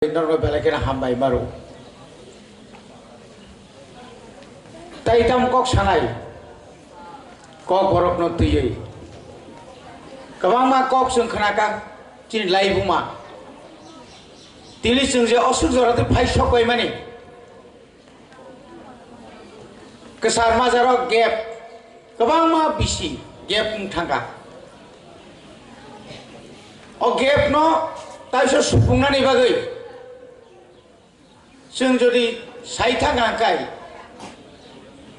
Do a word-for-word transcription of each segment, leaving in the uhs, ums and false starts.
Norok belai kheno hambai maro. Tai tam kok sanai, kok borokno twiwi kwbangma kok chwng khnakha chini laibuma. Tini chwng je osuk jora twi phai sok bai mani, kwchar majaro gap kwbangma bisi gap wng thangkha. O gap no taisa supungnani bagwi chwng jodi sai thang hangkai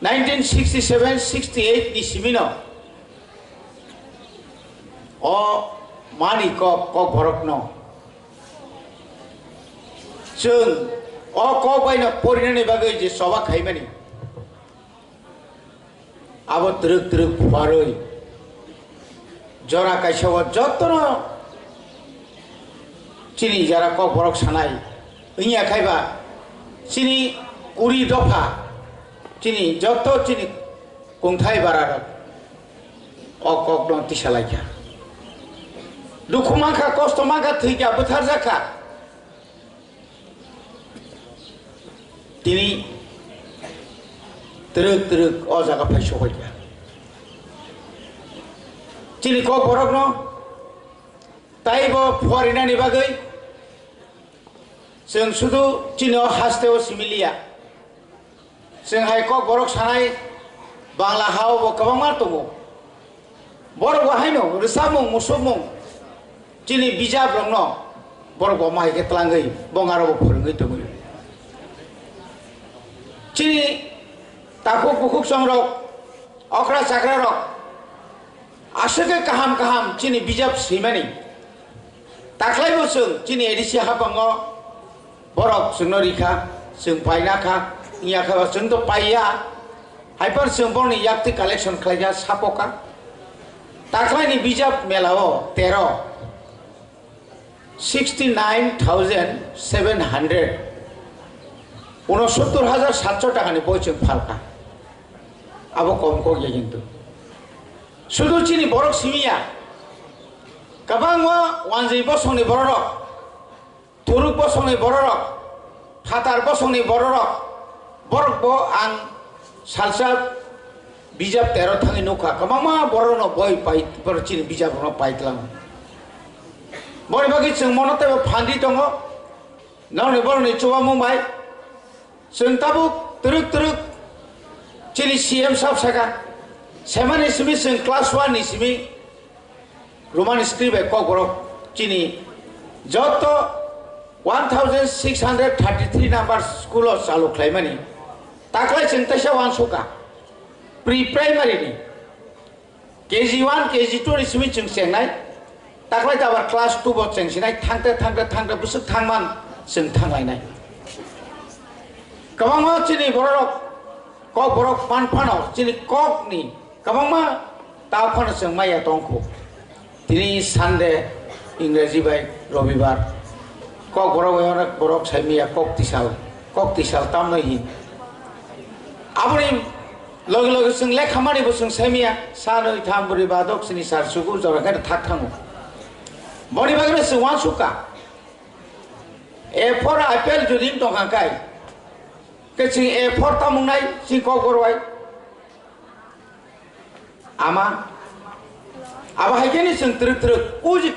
nineteen sixty seven sixty eight ni simino o mani kok, kok borokno chwng o kok baino porinani bagwi je choba khaimani, abo twrwk twrwk phuarwi jora kaisa o jotono chini jara kok borok sanai wngya khaiba chini kuri dopha chini joto chini kungthai bararok o kokno tisalaikha. Dukhu mankha, kosto mankha, thwikha, bwtharjakha. Tini twrwk twrwk o jaga phai sokoikha. Chini kok borokno taibo phuarinani bagwi chwng sudu chini o hasteo simi liya. Chwng hai kok borok sanai Bangla ha-o bo kwbangma tongo. Borok bo haino rwchapmung, musukmung, chini bijap rokno borok bo ma hai khe tlangwi bong aro bo phwrwngwi tongwi. Chini takhuk bukhuk chongrok, okra chakra rok aswk khe kaham kaham chini bijap swimani. Taklaibo chwng chini A D C haphango borok chwngno rikha, chwng paina kha, wngya kha, chwng to paiya. Haiphano chwng borokni yaktwi collection khlaikha, sapoka. Taklaini bijap melao tero, sixty nine thousand seven hundred, unosottor hajar satso takani boi chwng phalkha. Abo kom kok ya kintu. Sudu chini borok simiya, kwbangma wanjwi bosongni bororok, thuruk bosongni bororok, phatar bosongni bororok, borok bo ang salsa bijap tero thangwi nukha, kwbangma borokno boi pai, borok chini bijap rokno pai tlang. Boni bagwi chwng mono teibo phandi tongo, nokni borokni chubamung bai. Chwng tabuk twrwk twrwk chini C M sab saka, semani simi chwng class one ni simi Roman script bai kokborok chini joto one thousand six hundred thirty three number school o chalu khlaimani. Taklai chwng teisa uansukha pre primary ni K G one, K G two ni simi chwng chengnai, taklai ta abar class two bo chengsinai, thangte, thangte, thangte, bwswk thangman chwng thanglainai. Kwbangma chini bororok, kok borok man phano, chini kokni kwbangma ta phano chwng maya tongkhu. Tini Sunday, Ingreji bai Robibar. Kok borok bai onek borok saimiya kok tisal, kok tisal tamno hin. Aboni loge loge chwng lekha mani bo chwng saimiya, sanwi tham bwrwi ba dok sini sar sugu jora khe thak thango. Boni bagwi no chwng uansukha. A four apple jodi wng tongkha kai, khe chwng A four tamung nai chini kok borok bai. Ama, abo hai khe ni chwng twrwk twrwk, o je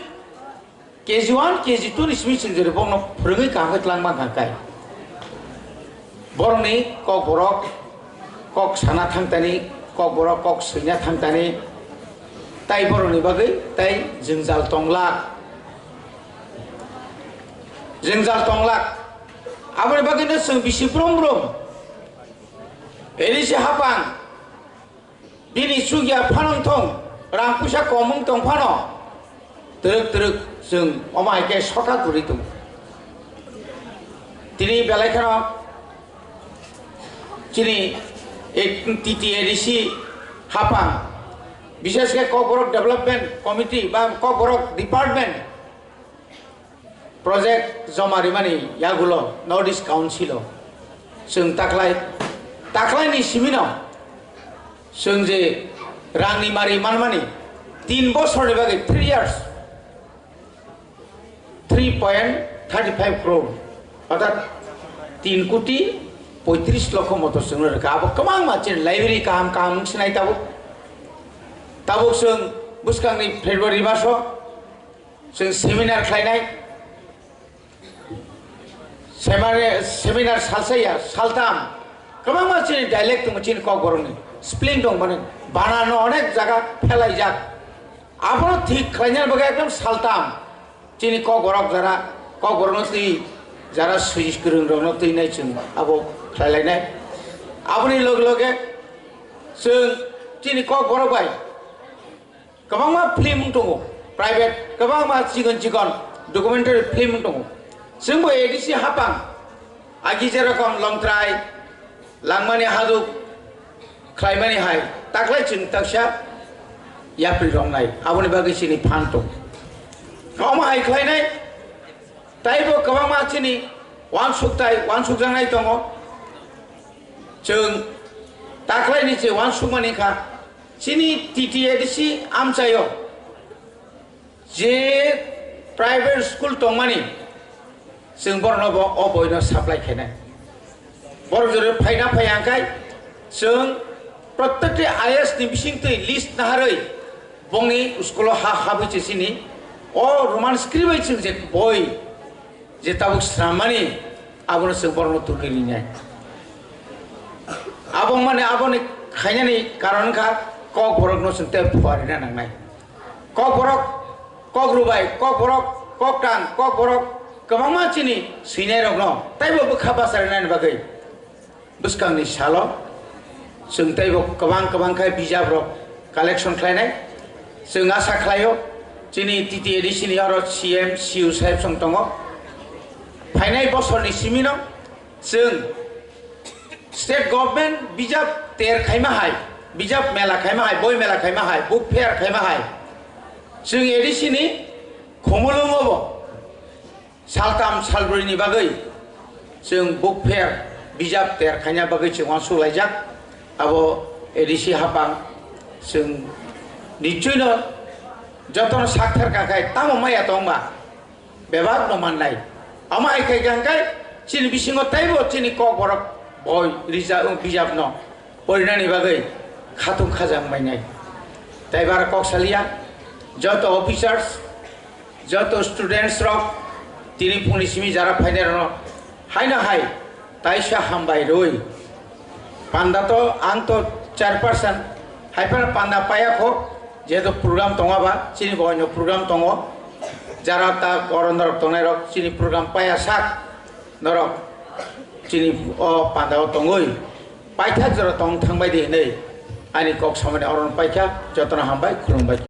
K G one, K G two ni simi chwng jori bokno phwrwngwi kaham khe twlang mankha kai. Borokni kok borok kok sana thangtani, kok borok kok swina thangtani, tai borokni bagwi tai jwngjal tonglak. Jwngjal tonglak. Aboni bagwino chwng bisi brum brum. Elise hapang. Bini chukya phanang thong, rang puisa kom wng tong phano, twrwk twrwk chwng omo hai khe sota kwrwi tongo. Tini belai kheno chini A-, T T A D C hapang, bishes khe Kokborok Development Committee ba Kokborok Department, project joma rimani yagulo North East Council o chwng taklai, taklaini simino chwng je rangni mari manmani tin bosorni bagwi three years three point thirty five crore Orthat tin koti poitris lokho moto chwngno rwkha. Abo kwbangma chini library kaham kaham wng sinai tabuk. Tabuk chwng bwskangni February maso chwng seminar khlainai. Seminar, seminar salsa ya, saltam. Kwbangma chini dialect tongo chini Kokborokni. Spelling tong mani. Banano onek jaga phelaijak. Abono thik khlaina bagwi ekdom saltam. Chini Kokborok jara, Kokborokno twi jara sui kwrwngrokno twi nai chwng abo khlailainai. Aboni loge loge chwng chini Kokborok bai kwbangma film wng tongo, private kwbangma chikon chikon documentary film wng tongo. Chwngbo A D C hapang, agi jerokom Longtrai, Langmani Haduk khlaimani hai, taklai chwng taksa yapri romnai, aboni bagwi chini phan tong. Omo hai khlainai, taibo kwbangma chini wansuktai, wansukjaknai tongo. Chwng taklaini se wansukmani kha, chini T T A D C amchaio je private school tongmani, chwng borokno bo o boino supply khainai. Borok jora phaina phai hwnkhe chwng prottekti I A S ni bisingtwi list naharwi bongni school-o ha habwi se chini o Roman script bai chwng je boi je tabuk srammani, abono chwng borokno tubui rinai. Abo mane aboni khainani karon wngkha Kokborokno chwng tei phuarina nangnai. Kokborok, Kokrubai, Kokborok, Koktang, Kokborok kwbangma chini swinairokno teibo bwkha bacharinani bagwi bwskangni salo chwng teibo kwbang kwbang khe bijaprok collection khlainai. Chwng asa khlaio, chini T T A D C ni oro C M, C U saheb chwng tongo. Phainai bosorni simino chwng state government bijap ter khaima hai, bijap mela khaima hai, boi mela khaima hai, book fair khaima hai, chwng A D C ni Khumulwngo bo saltam salbrwini bagwi chwng book fair, bijap ter khaina bagwi chwng uansuk laijak. Abo A D C hapang chwng nichwino jotono sakthar kakhai tamo maya tongma bebak no mannai. Ama hai khai kangkai chini bisingo taibo chini Kokborok boi rija bijap no porinani bagwi khatung khajang mainai. Taibar kok salia joto officers, joto students rok tini phungni simi jara phainai rokno haino hai taisa hambai rwi. Panda to ang to chairperson hai phano panda paya kho, jehetu program tongo ba chini bo oino program tongo, jara ta koron rok tongnai rok chini program paya sak norok chini o panda o tongwi paithak jora tong thangbai di hinwi ani kok samani oro paikha. Jotono hambai, khulumbai.